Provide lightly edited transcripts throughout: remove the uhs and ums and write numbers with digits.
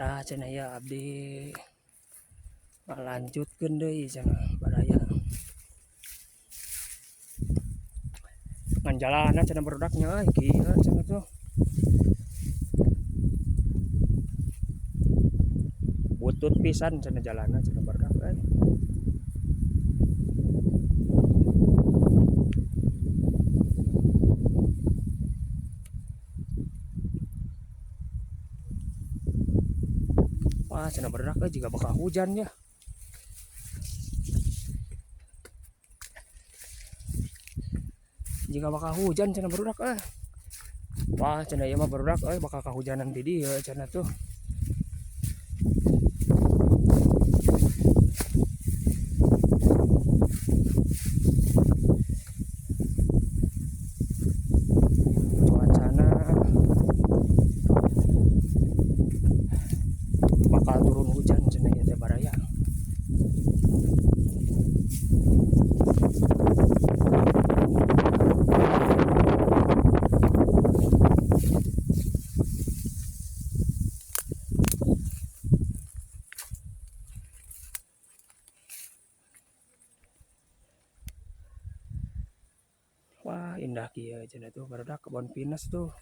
Tah cenah ya abdi ngalanjutkeun deui cenah baraya. Ngan jalanna cenah barudaknya euy kieu cenah tuh. Butut pisan cenah jalanna cenah barudak euy. Wah cenah barudak euy jiga bakal hujan ya. Jika bakal hujan cenah barudak euy. Wah cenah ieu mah barudak euy bakal kahujanan di dieu cenah tuh. Cuacana bakal turun hujan cenah ieu teh baraya. Wah indah kieu cenah tuh barudak kebon pinus tuh.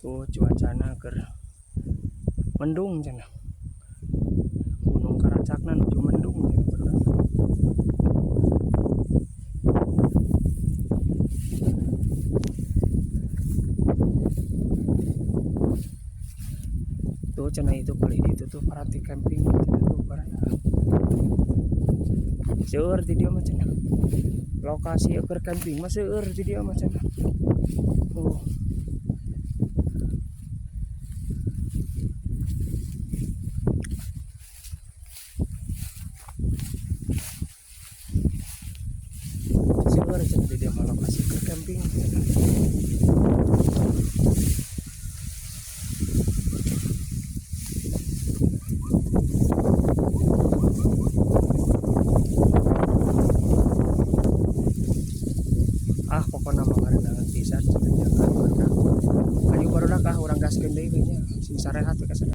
Tuh cuacana keur mendung cenah. Gunung Karacakna nuju mendung cenah barudak. Tuh cenah itu paling itu tuh paranti camping cenah tuh baraya. Seueur di dieu mah cenah. Lokasi keur camping mah seueur di dieu mah cenah. Tuh.